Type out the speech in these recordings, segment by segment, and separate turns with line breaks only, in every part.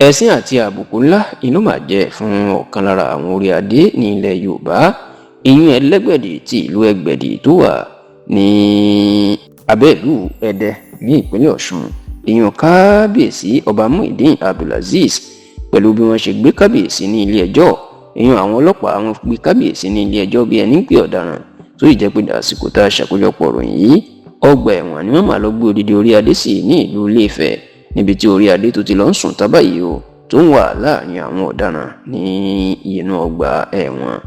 Ẹ̀sín àti àbùkù ńlá inú máa jẹ́ fún ọ̀kan lára àwọn orí adé ní ilẹ̀ Yorùbá, ìyún Ẹlẹ́gbẹ̀dì ti ìlú Ẹgbẹ̀dì tó wà ní abẹ́ìlú Ẹdẹ ní ìpínlẹ̀ Ọ̀ṣun, ìyún Kábíyèsí Ọba Muideen Abdulazeez, pẹ̀lú bí wọ́n ṣe gbé kábíyèsí ní ilé ẹjọ́. Ìyún àwọn ọlọ́pàá, wọn gbé kábíyèsí ní ilé ẹjọ́ bí ẹni pé ọ̀daràn, tó sì jẹ́ pé dàsìkò tá a ṣàkójọpọ̀ ròyìn yìí, ọgbà ẹ̀wọ̀n ni wọ́n máa lọ gbé odidi orí adé sí ní ìlú Ilé-Ifẹ̀, níbi tí orí adé tó ti lọ ń sùn tábà yìí o, tó ń wà láàrin àwọn ọ̀daràn ní inú ọgbà ẹ̀wọ̀n.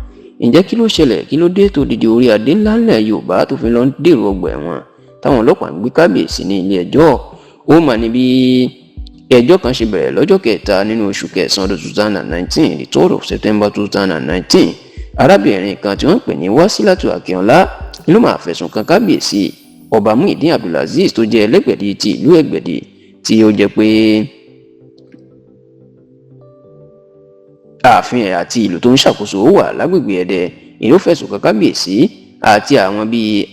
Ǹjẹ́ kí ló ṣẹlẹ̀? Kí ló dé tó didi orí adé ńlá ńlẹ̀ Yorùbá tó fi lọ ń dèrò ọgbà ẹ̀wọ̀n, táwọn ọlọ́pàá ń gbé kábíyèsí ní ilé ẹjọ́? Ó mà ní bí ẹjọ́ kan ṣe bẹ̀rẹ̀ lọ́jọ́ kẹta nínú oṣù kẹsàn-án ọdún 2019, the 3rd of September 2019. Arábìnrin kan tí wọ́n ń pè ní Wásílátù Akínọlá ló máa fẹ̀sùn kan kábíyèsí Ọba Muideen Abdulazeez tó jẹ́ Ẹlẹ́gbẹ̀dì ti ìlú Ẹgbẹ̀dì, tí ó jẹ́ pé ààfin ẹ̀ àti ìlú tó ń ṣàkóso ó wà lágbègbè Ẹdẹ. Ìlú fẹ̀sùn kan kábíyèsí àti àwọn bíi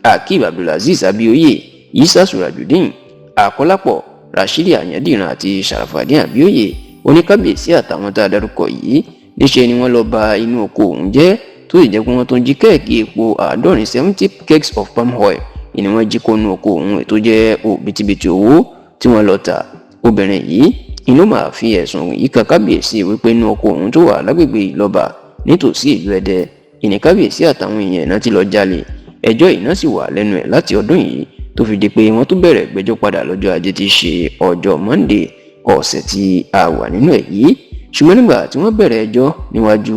Akeem Abdulazeez Abioye, Isa Surajudeen Akọ́lápọ̀, Rashidi Ayandiran àti Sharafadin Abioye. Oníkábíyèsí àtàwọn tá a dárúkọ yìí, níṣẹ́ ni wọ́n lọ ba inú oko òun jẹ́, tó sì jẹ́ pé wọ́n tún jí kẹ́ẹ̀kì epo 70, 70 kegs of palm oil ni wọ́n jí kó nú oko òun, tó jẹ́ òbítíbitì owó tí wọ́n lọ tà. Obìnrin yìí inú máa fi ẹ̀sùn yìí kan kábíyèsí wípé inú oko òun tó wà lágbègbè Ìlọ́ba nítòsí ìlú Ẹdẹ ìní kábíyèsí àtàwọn èèyàn náà ti lọ jalè. Ẹjọ́ yìí náà sì wà lẹ́nu ẹ̀ láti ọdún yìí, tó fi di pé wọ́n tún bẹ̀rẹ̀ ìgbẹ́jọ́ padà lọ́jọ́ Ajé tí í ṣe ọjọ́ Monday ọ̀sẹ̀ tí a wà nínú ẹ̀ yìí. Ṣùgbọ́n nígbà tí wọ́n bẹ̀rẹ̀ ẹjọ́ níwájú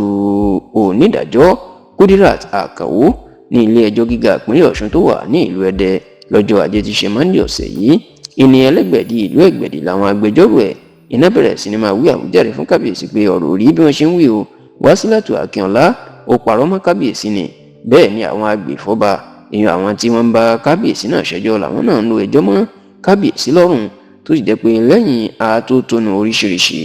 onídàájọ́ Kudirat Akao ní ilé ẹjọ́ gíga ìpínlẹ̀ Ọ̀ṣun tó wà ní ìlú Ẹdẹ lọ́jọ́ Ajé tí í ṣe Monday ọ̀sẹ̀ yìí, ìní Ẹlẹ́gbẹ̀dì ìlú Ẹgbẹ̀dì làwọn agbẹjọ́rò ẹ̀ iná bẹ̀rẹ̀ sí ni máa wí àwíjàre fún kábíyèsí pé ọ̀rọ̀ rí bí wọ́n ṣe ń wí o, Wásílátù Akínọlá ó parọ́ mọ́ kábíyèsí ni. Bẹ́ẹ̀ ni àwọn agbèfọ́ba, èèyàn àwọn tí wọ́n ń bá kábíyèsí náà ṣẹjọ́, làwọn náà ń lo ẹjọ́ mọ́ kábíyèsí lọ́rùn, tó sì jẹ́ pé lẹ́yìn atótónu oríṣiríṣi,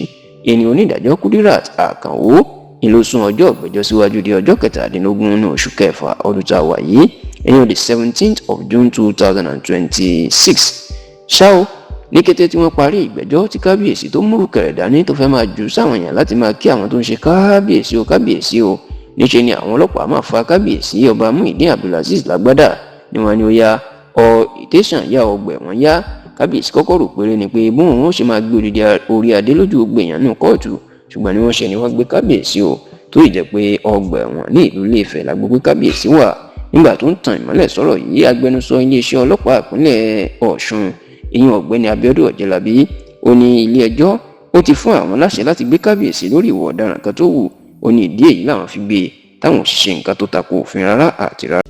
ẹni onídàájọ́ Kudirat Àkànó ìlú sún ọjọ́ ìgbẹ́jọ́ síwájú di ọjọ́ 17 ní oṣù kẹfà ọdún tá a wà yìí, ẹ̀yìn the 17th of June 2026. Ṣá o, ní kété tí wọ́n parí ìgbẹ́jọ́, tí kábíyèsí tó múrù kẹrẹ̀ dání tó fẹ́ máa jù sáwọn èèyàn láti máa kí àwọn tó ń ṣe kábíyèsí o, kábíyèsí o, níṣẹ́ ni àwọn ọlọ́pàá máa fa kábíyèsí Ọba Muideen Abdulazeez lágbádá ni wọ́n ní ó yá ọ ìtẹ̀sán yá ọgbà ẹ̀wọ̀n yá. Kábíyèsí kọ́kọ́ rò péré ni pé bóun ó ṣe máa gbé odidi orí adé lójú gbogbo èèyàn nù kóòtù, ṣùgbọ́n ni wọ́n ṣe ni wọ́n gbé kábíyèsí o, tó ì jẹ́ pé ọgbà ẹ̀wọ̀n ní ìlú Ilé-Ifẹ̀ la gbọ́ pé kábíyèsí wà. Nígbà tó ń tan ìmọ́lẹ̀ sọ̀rọ̀ yìí, agbẹnusọ iléeṣẹ́ ọlọ́pàá ìpínlẹ̀ Ọ̀ṣun, ìyẹn Ọ̀gbẹ́ni Abíọ́dún Ọ̀jẹ̀lábí, ó ní ilé ẹjọ́ ó ti fún àwọn láṣẹ láti gbé kábíyèsí lórí ìwà ọ̀daràn kan tó wù. Ó ní ìdí èyí làwọn fi gbé e, táwọn ò sì ṣe nǹkan tó tako òfin rárá àti rárá.